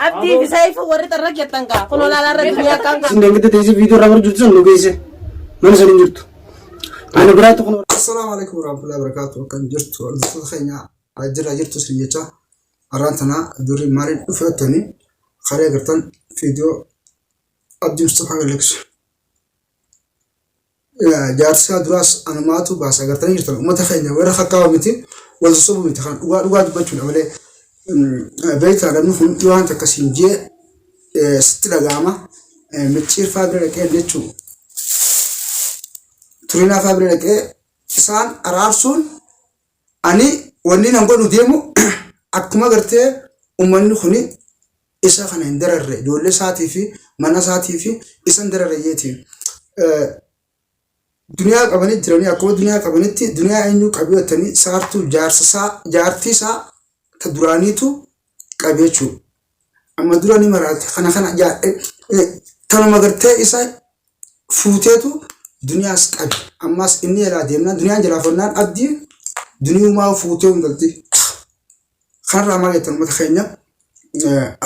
Abdii fi Saayifuu warri xarra jettan kaa kun olaalaa irra duniyaa kan Isin deengite teessee viidiyoo irraa barjurtu san nu geesse. Mana san hin jirtu. Mana biraatti kun Assalaamu alaikum warahmatullahi wabarakatuh. Akkam jirtu hordoftoota keenya jira jirtu isin jecha har'aan tana durri maaliin dhufe jettanii karaa agartan viidiyoo Abdii Mustafaa Gallaksu. Jaarsaa duraas anumaatu baasa agartanii jirtan uummata keenya warra kakkaa'u miti wal sossobu miti kan dhugaa dhugaa dubbachuudha malee beektaa namni kun waan takka siin jee sitti dhaga'ama micciirfaa bira dhaqee jechuu turinaa faa bira dhaqee isaan araarsuun ani wanni nan godhu deemu akkuma gartee uummanni kuni isa kana hin dararre ijoollee isaatii fi mana isaatii fi isa hin dararre jeetiin. Duniyaa qabanii jiranii akkuma duniyaa qabanitti duniyaa eenyu qabee jettanii saartuu jaarsa isaa jaartii isaa ta duraaniitu qabee jechuudha. Amma dura ni maraate kana kana tanuma gartee isa fuuteetu duniyaas qabe. Ammas inni jalaa deemnaan duniyaan jalaa fonnaan abdii duniyumaa fuutee hundalti. Kanarraa maal jettan uummata keenya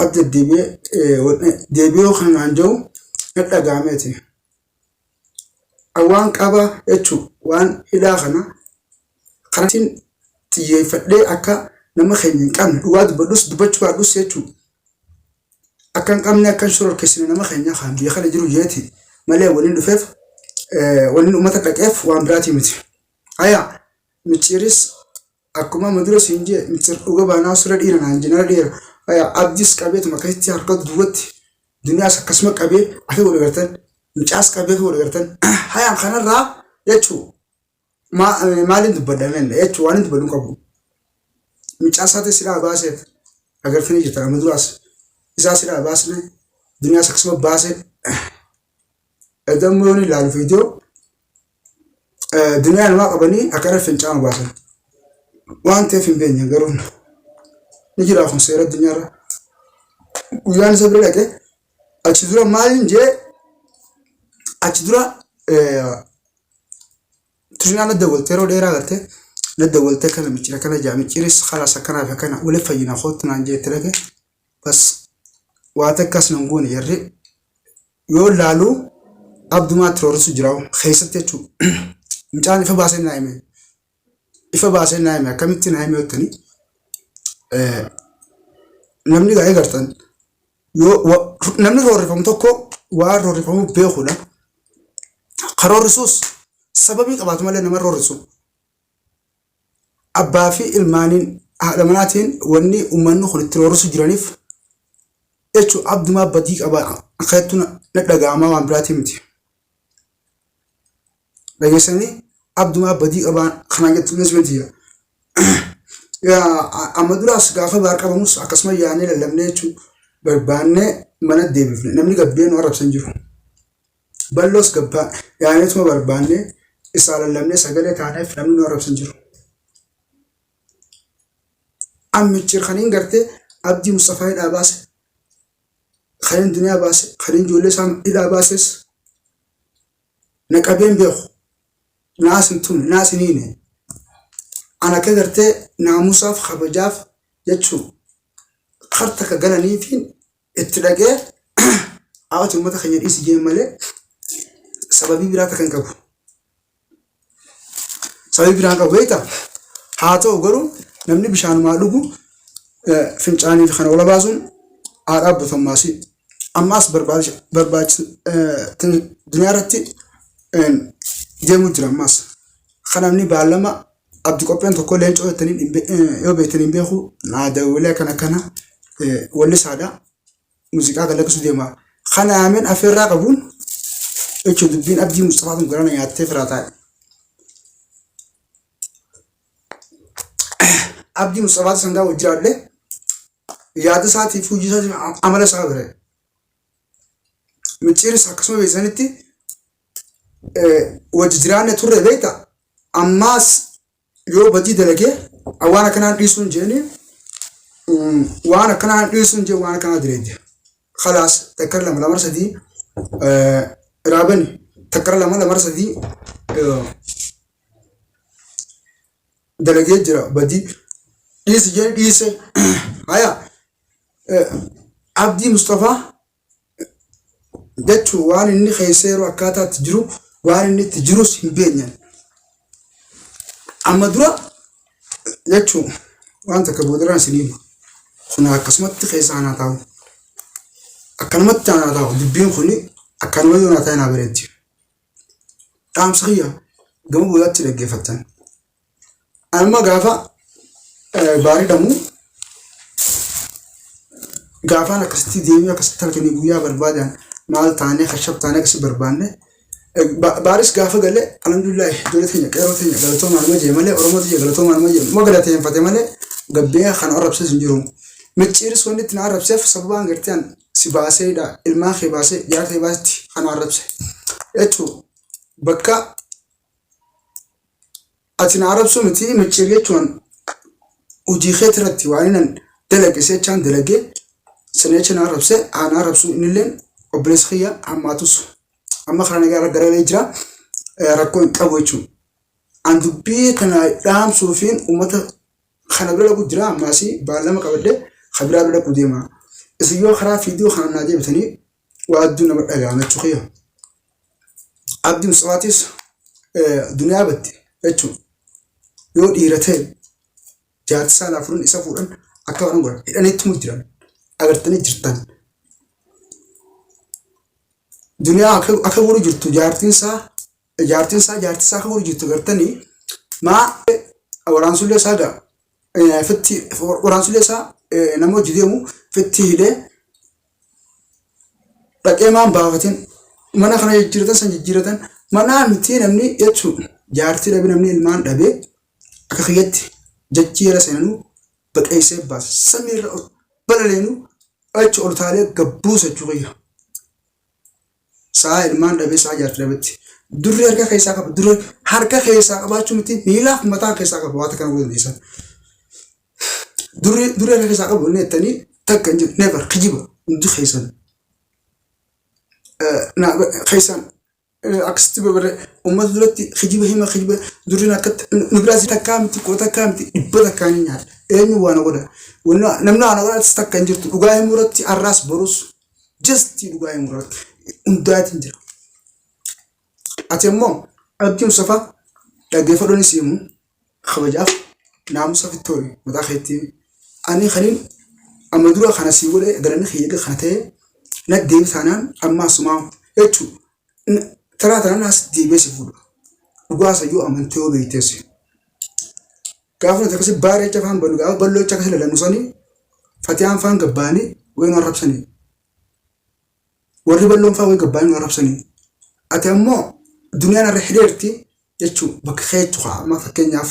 adda deebi'ee deebi'uu kanaan jiru na dhaga'ameeti. Waan qaba jechuun waan hidhaa kana kanaatiin xiyyeeffadhee akka nama keenya hin qabne dhugaa dubbadhus dubbachuu baadhus jechuudha. Akka hin qabne akka hin shororkeessine nama keenya kan biyya kana jiru jeeti malee waliin dhufeef waliin uummata dhaqeef waan biraatii miti. Ayaa micciiris Akkuma amma dura siin jee micir dhuga baanaa sirra dhiira naan jee nara dhiira. Aya abdis qabeetuma akkasitti harka duubatti duniyaas akkasuma qabee akka godhe gartan mucaas qabee akka godhe gartan hayaan kanarraa jechuu maaliin dubbadha menne jechuu waan hin dubbadhu hin qabu. Mucaa isaatis silaa baaseef agartanii jirtan amma duraas isaa silaa baasne duniyaas akkasuma baase Edammoo yoon ilaalu viidiyoo duniyaa namaa qabanii akkana fincaa'an baasan. Waan ta'eef hin beekne garuu ni jira kun seera addunyaarra. Guyyaan isa bira dhaqe achi dura maaliin jee achi dura Turinaa na dawwalte yeroo dheeraa garte na dawwalte kana micciira kana jaa micciiris kalaas akkanaa fi akkana waliif fayyina kootti naan jee itti dhaqe bas waa takkas nan goone jarri yoo laalu abdumaa tiroorisu jira keessatti jechuudha. Mucaan ifa baasee naa hime. Ifa baasee naa hime akkamitti naa hime jettanii namni gaa'ee gartan yoo namni roorrifamu tokko waan roorrifamu beekuudha. Ka roorrisuus sababii qabaatu malee nama roorrisu. Abbaa fi ilmaaniin haadha manaatiin wanni uummanni kun itti roorrisu jiraniif jechuun abdumaa badii qaba akka na dhaga'amaa waan biraatii miti. Dhageessanii abdumaa badii qaba kanaan jettu miti. Amma duraas gaafa baar qabamus akkasuma yaanee lallabnee jechuun barbaannee mana deebifne namni gabbee nu arrabsan jiru. Balloos gabbaa yaaneetuma barbaannee isaa lallabnee sagalee taaneef namni nu arrabsan jiru. Ammichir kaniin gartee Abdii Mustafaa hidhaa baase kaniin duniyaa baase kaniin ijoollee isaa hidhaa baases na qabeen beeku. Naas hin tumne naas hin hiine. An akka gartee naamusaaf kabajaaf jechuun karta ka galaniifiin itti dhaqee haati uummata keenya dhiisi jeen malee sababii biraa takka hin qabu. Sababii biraa hin qabu beektaa? Haa ta'u garuu namni bishaanumaa dhugu fincaanii fi kana ola baasuun haa dhaabbatu ammaasii. Ammaas barbaachisa duniyaa irratti deemuu jira ammaas. Kan namni baallama abdi qopheen tokko leencoo jettanii yoo beektanii hin beeku naa dawwilee akkana akkana wallisaadha. Muuziqaa kan lakkisu deema. Kana yaameen afeerraa qabuun jechuun dubbiin abdii Mustafaa tun garana nyaattee firaa taa'e. Abdii Mustafaa sangaa wajjin jiraadhe yaada isaatii fi hojii isaatii amala isaa bare. Micciiris akkasuma beeksisanitti wajji jiraanne turre beekta ammaas yoo badii dalagee waan akkanaan dhiisuun jeeni waan akkanaan dhiisuun jee waan akkanaa direedde khalaas takkara lama lamar sadii raabani takkara lama lamar sadii dalagee jira badii. Dhiisi jedhe dhiise. Haya, Abdii Mustafaa jechuun waan inni keessa yeroo akkaataa itti jiru, waan inni itti jirus hin beekne. Amma dura jechuun waan takka boodarraan isin hima. Kun akkasumatti keessa anaa taa'u. Akkanumatti anaa taa'u, dubbiin kun akkanuma yoo naa ta'e naa bareeddi. Dhaamsa kiyya gama boodaatti dhaggeeffattan. Amma gaafa baarii dhamu, gaafaan akkasitti deemee akkasitti halkanii guyyaa barbaadan, maal taanee kashaf taanee akkasi barbaanne, baaris gaafa galee, alhamdulillah, ijoollee teenya, qeerroo teenya galatoomaa nama jee malee, Oromoo teenya galatoomaa nama jee ma galateeffate malee, gabbee kana arrabsees hin jiru. Micciiris wanni itti na arrabseef sababaan gartee an si baaseedha, ilmaan kee baasee, jaarsa kee baasetti kana arrabse. Jechuun bakka ati na arrabsuu miti, micciir jechuun hojii keeti irratti waan inni dalage sechaan dalagee sana jecha na arrabse. Ana arrabsu, innilleen obboleessa kiyya hammaatus amma karaa nagaa irra garagalee jira, rakkoo hin qabu jechuudha. An dubbii kana dhaamsuufiin uummata kana bira dhaqu jira, ammaasii baallama qabadhee kan biraa bira dhaqu deema. Isin yoo karaa fiidiyoo kana naa deebitanii waa hedduu nama dhaga'ama jechuu kiyya. Abdii Mustafaatis duniyaa batte jechuudha. Yoo dhiira ta'e jaarti isaa laa fuudhan, isa fuudhan, akka waan godhan hidhaniittuma jiran agartanii jirtan. Duniyaa akka godhu jirtu, jaartiin isaa jaartii isaa akka godhu jirtu agartanii, maa waraansullee isaa ga'a fitti, waraansullee isaa nama hojii deemu fitti hidhee dhaqee maan baafatin, mana kana jijjiiratan, san jijjiiratan, manaa miti namni jechuun jaartii dhabe, namni ilmaan dhabe akka kiyyatti jechi jala seenanuu baqeessee baasa, samiirra ol balaleenu achi ol taalee gabbuusa jechuu kiyya. Sa'a ilmaan dhabee, sa'a jaartii dhabetti. Durri harka keessaa qaba. Durri harka keessaa qabaachuu miti, miilaaf mataa keessaa qaba, waan kana godhan dhiisan. Durri harka keessaa qabu inni jettanii takka hin jiru. Never, kijiba hundi keessan. Keessan akkasitti babarre uummata duratti kijiba hima, kijiba durriin akkatti nu biraas takkaa miti, koo takkaa miti, dhibba takkaa ni nyaata. Eenyu waan godha? Namni waan godha takka hin jirtu. Dhugaa himuu irratti har'aas borus just dhugaa himuu irratti hundaatiin jira. Ati immoo Abdii Mustafaa dhaggeeffadhuun si himu, kabajaaf naamusa fittooyi mataa keetti. Ani kanin amma dura kana sii godhe, galanni kiyya kana ta'e, na deebi taanaan amma asumaa jechuun taraa taanaan as deebi'ee si fuudha. Dhugaa isa yoo amantee yoo beektes. Gaafa nuti akkasii baaree jecha afaan bannu, gaafa balloo jecha akkasii lalannu sanii fatiyaan faan gabbaanii wayii nu arrabsanii. Warri balloon faa wayii gabbaanii nu arrabsanii. Ati ammoo duniyaan irra hidheerti jechuun bakka keetu haa amma fakkeenyaaf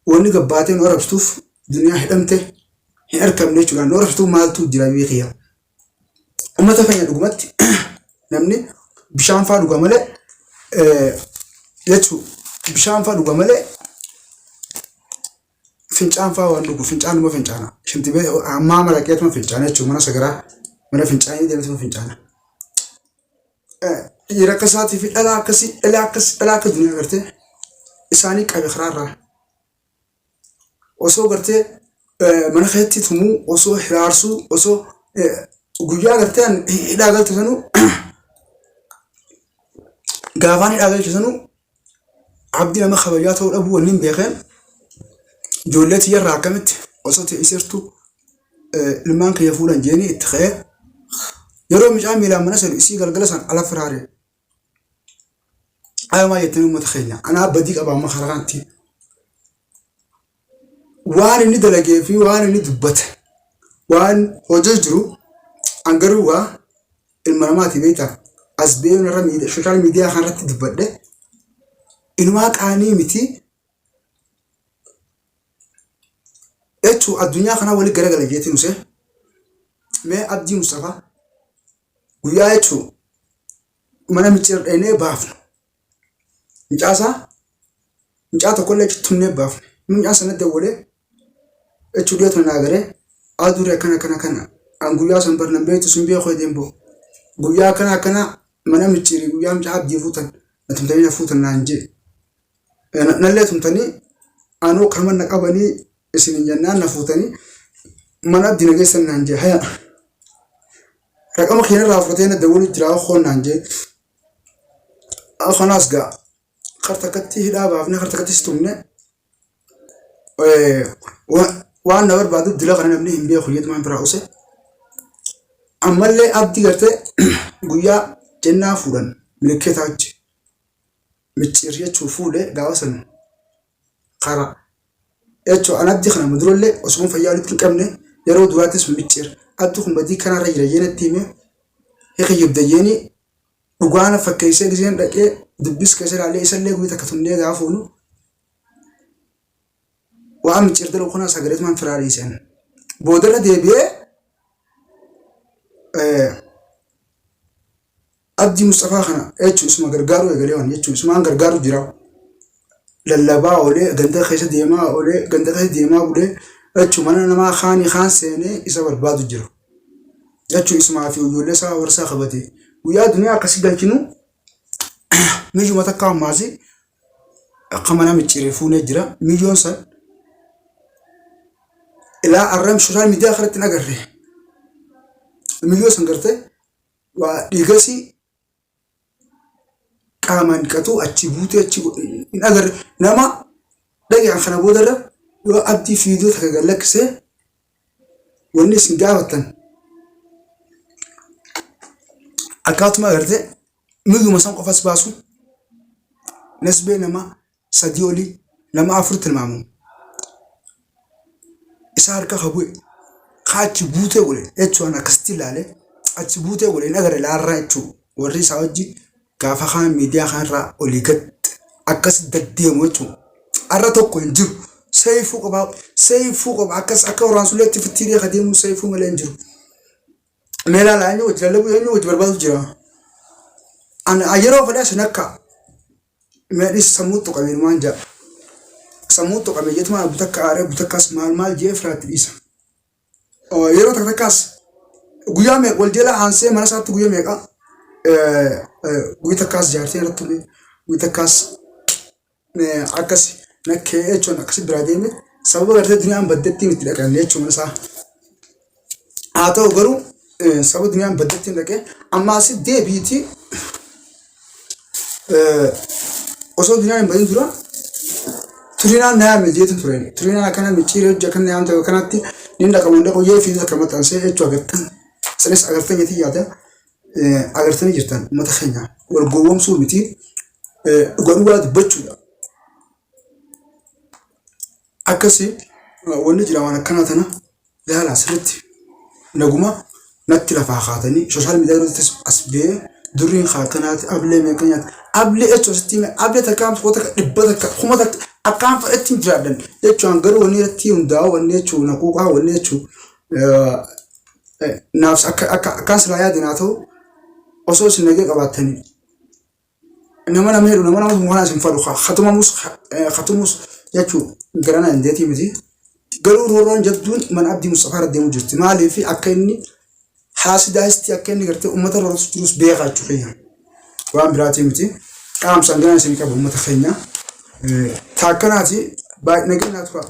wanni gabbaatee nu arrabstuuf duniyaa hidhamte hin argamne jechuudha. Nu arrabstuuf maaltu jira beekiya. Uummata keenya dhugumatti namni bishaan faa dhuga malee jechuun bishaan faa dhuga malee fincaan faa waan dhugu, fincaanuma fincaana. Shintibee ammaa malaqeetuma fincaana jechuun mana sagaraa, mana fincaanii deemetuma fincaana. Dhiira akka isaatii fi dhalaa akkasii, dhalaa akkasii, dhalaa akka duniyaa gartee isaanii qabe karaarraa. Osoo gartee mana keessatti tumuu, osoo hiraarsuu, osoo guyyaa gartee hidhaa galte sanuu, gaafaan hidhaa galte sanuu, abdii nama kabajaa ta'uu dhabuu wanni hin beekeen, ijoollee tiyyarraa akkamitti osoo teessirtu ilmaan kiyya fuudhan jeeni itti ka'ee, yeroo mucaan miilaan mana seenu isii galgala san ala firaare. Ayumaa jettanii uummata keenya anaa badii qaba amma karaa kanatti. Waan inni dalagee fi waan inni dubbate, waan hojii jiru, an garuu waa ilma namaati beektaa, as beeyuun irra social media kanarratti dubbadhe inumaa qaanii miti jechuun addunyaa kanaa wali garagala jeetiin usee. Mee Abdii Mustafaa guyyaa jechuun mana micciir dheenee baafnu, mucaasaa mucaa tokkollee achitti tumnee baafne, mucaa sana dawwalee jechuu dhiyoo naa garee aduree akkana akkana akkana, an guyyaa san bar nan beektu sun beeku jedheen boo, guyyaa akkana akkana mana micciirii guyyaa mucaa Abdii fuutan na tumtanii na fuutan naan jee, nallee tumtanii anuu kanuma na qabanii. Isinin jennaan na fuutanii mana abdii na geessan naan jee haya. Raqama keenya irraa fudhatee na dawwalu jira hoon naan jee. Kanaas gaa kar takkatti hidhaa baafne kar takkatti si tumne waan na barbaadu dila kana namni hin beeku jedhumaan biraa use. Ammallee abdii gartee guyyaa jennaa fuudhan milikeetaa wajji micciir jechuu fuudhee gaafa san kara jechuu an abdii kana mudurallee osuma fayyaa walitti hin qabne yeroo duraattis micciir abdii kun badii kanarra jira jeenatti hime hikiyyubda jeeni dhugaana fakkeessee giseen dhaqee dubbis keessa ilaalee isallee guyyaa takka tumnee gaafa fuunu waan micciir dalagu kana sagaleetumaan firaa dhiiseen boodarra deebi'ee Abdii Musxafaa kana jechuun isuma gargaaruu eegalee waan jechuun isumaan gargaaru jira. Lallabaa oolee ganda keessa deemaa oolee ganda keessa deemaa bulee jechuun mana namaa kaanii kaan seenee isa barbaadu jira. Jechuun isumaa fi ijoollee isaa warsaa qabate. Guyyaa duniyaa akkasii galchinu miyyuma takka ammaasi akka mana micciiree fuunee jira. Miyyoon san ilaa arram sooshaal miidiyaa kanatti hin agarre. Miyyoo san gartee waa dhiigasi qaamaan dhiqatu achi buutee achi hin agarre nama dhaga'an kana boodarra yoo abdii fiidoo takka gad lakkisee wanni isin gaafattan akkaatuma agartee miyyuma san qofas baasu nasbee nama 3 olii nama 4 tilmaamu isa harka ka bu'e ka achi buutee godhe jechuun akkasitti ilaale achi buutee godhe hin agarre laarraa jechuun warri isaa wajji gaafa kaan miidiyaa kanarraa olii gad akkas deddeemu jechuun har'a tokko hin jiru seeyfuu qaba seeyfuu qaba akkas akka waraansuleetti fittiilee ka deemu seeyfuu malee hin jiru. Mee ilaala eenyu wajji lallabuu eenyu wajji barbaadu jira. Ani yeroo fedhe asin akka Meedhis sammuu tuqame numaan jaa. Sammuu tuqame jetumaan butakka aaree butakkaas maal maal jee firaatti dhiisa. Yeroo takka takkaas guyyaa meeqa wal jala aansee mana isaatti guyyaa meeqa guyyaa takkaas jaartiin irratti tume guyyaa takkaas akkas nakkee jechuun akkasi biraa deeme sababa gartee duniyaan baddettiin itti dhaqan jechuun mana isaa. Haa ta'u garuu sababa duniyaan baddettiin dhaqee amma asi deebiiti osoo duniyaan hin badin dura turinaan na yaame jeetu ture. Turinaan akkana micciiree hojii akkana na yaamte akkanatti ni dhaqamu hin dhaqu jee fiiduu takka maxxansee jechuu agartan. Isinis agartan jeetii yaada agartanii jirtan uummata keenya wal gowwoomsuu miti dhuga dhugaa dubbachuudha. Akkasi wanni jira waan akkanaa tana ilaalaa sirriitti naguma natti lafaa kaatanii sooshaal miidiyaa irrattis as ba'ee durriin kaakanaati ablee meeqa nyaata ablee jechuun asitti hime ablee takka tokko takka dhibba takka kuma takka akkaan fedhetti hin jiraadhan jechuun garuu wanni irratti hundaa'u wanni jechuun naquuqaa wanni jechuun naaf akka akka akkaan silaa yaade naa ta'u osoo isin nagee qabaattanii nama nama hedhu nama nama waan isin fadhu hatumamus hatumus jechuu garana dandeetii miti. Garuu roorroon jabduun mana Abdii Mustafaa irra deemu jirti. Maaliif akka inni haasidaasti akka inni gartee uummata roorrosu jirus beekaa jechuu keenya. Waan biraatii miti. Qaamsaan ganaa isin qabu uummata keenya. Taakkanaati baay'ee nageenya tura.